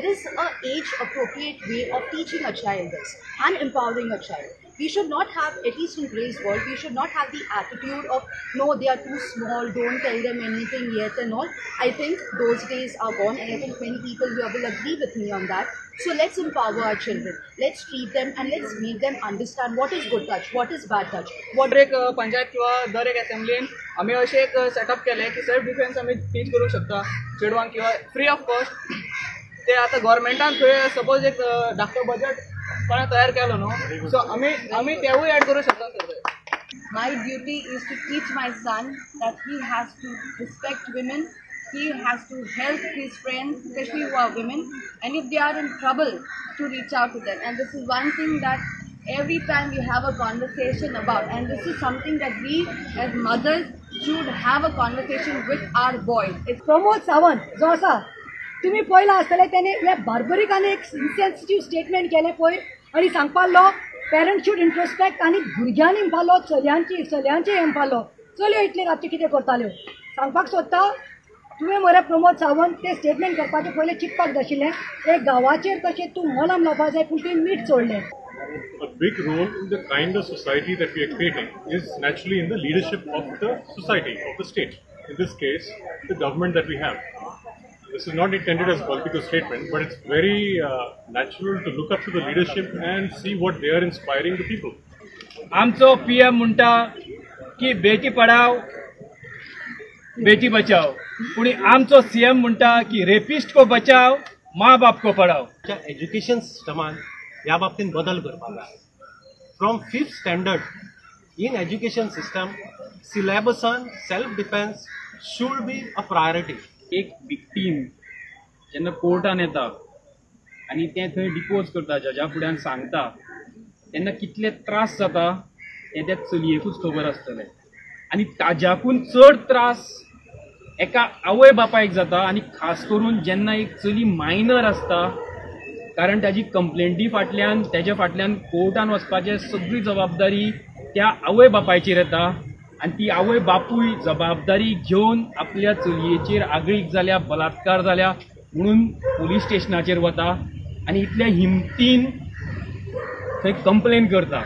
There is a age appropriate way of teaching a child this and empowering a child. We should not have, at least in today's world, we should not have the attitude of, no, they are too small, don't tell them anything yet and all. I think those days are gone, and I think many people here will agree with me on that. So let's empower our children, let's treat them and let's make them understand what is good touch, what is bad touch. What दर एक पंचायत किंवा दर एक असेंब्लीन आमी अशें एक setup केलें की सेल्फ डिफेन्स आमी टीच करूंक शकता चेडवांक किंवा फ्री ऑफ कॉस्ट. ते आतां गव्हर्मेंटान थंय सपोज एक धाकटो बजट कोणें तयार केलो न्हू, सो आमी आमी तेवूय एड करूंक शकता sir. My duty is to teach my son that he has to respect women, he has to help his friends, especially who are women, and if they are in trouble, to reach out to them. And this is one thing that every time we have a conversation about, and this is something that we as mothers should have a conversation with our boys. It's Pramod Sawant जो आसा, तुमी पळयला आसतलें, तेणे हे बार्बरीक आनी एक इनसेन्सिटीव statement केलें पळय आनी सांगपाक लागलो पेरंट्स should introspect आनी भुरग्यांनी म्हणपालो, चलयांची चलयांचे हें म्हणपालो, चलयो इतले रातच्यो कितें करताल्यो. सांगपाक सोदता, तुवें मरे प्रमोद सावंत ते स्टेटमेंट करपाचें पयलें चिंतपाक जाय आशिल्लें. एक गांवाचेर तशें तूं मलम लावपाक जाय, पूण तुवें मीठ चोळ्ळें. A big role in the kind of society that we are creating is naturally in the leadership of the society, of the state. In this case, the government that we have. This is not intended as a political statement, but it's very natural to look up to the leadership and see what they are inspiring the people. आमचो PM म्हणटा की बेटी पढाओ बेटी बचाओ, पूण आमचो CM म्हणटा की rapist को बचाओ, माँ बाप को पढाओ. एज्युकेशन सिस्टमान ह्या बाबतींत बदल करपाक जाय. From fifth standard in education system सिलेबसान self defence should be a priority. एक विक्टीम जेन्ना कोर्टान येता आनी तें थंय डिपोज करता, जजा फुड्यान सांगता, तेन्ना कितले त्रास जाता तें त्या चलयेकूच खबर आसतलें. आनी ताज्याकून चड त्रास एका आवय बापायक जाता, आनी खास करून जेन्ना एक चली मायनर आसता, कारण ताजी कंप्लेंटी फाटल्यान तेज्या फाटल्यान कोर्टान वचपाचें सगळी जबाबदारी त्या आवय बापायचेर येता आनी ती आवय बापूय जबाबदारी घेवन आपल्या चलयेचेर आगळीक जाल्या, बलात्कार जाल्या म्हणून पुलीस स्टेशनाचेर वता आनी इतल्या हिमतीन थंय कंप्लेन करता.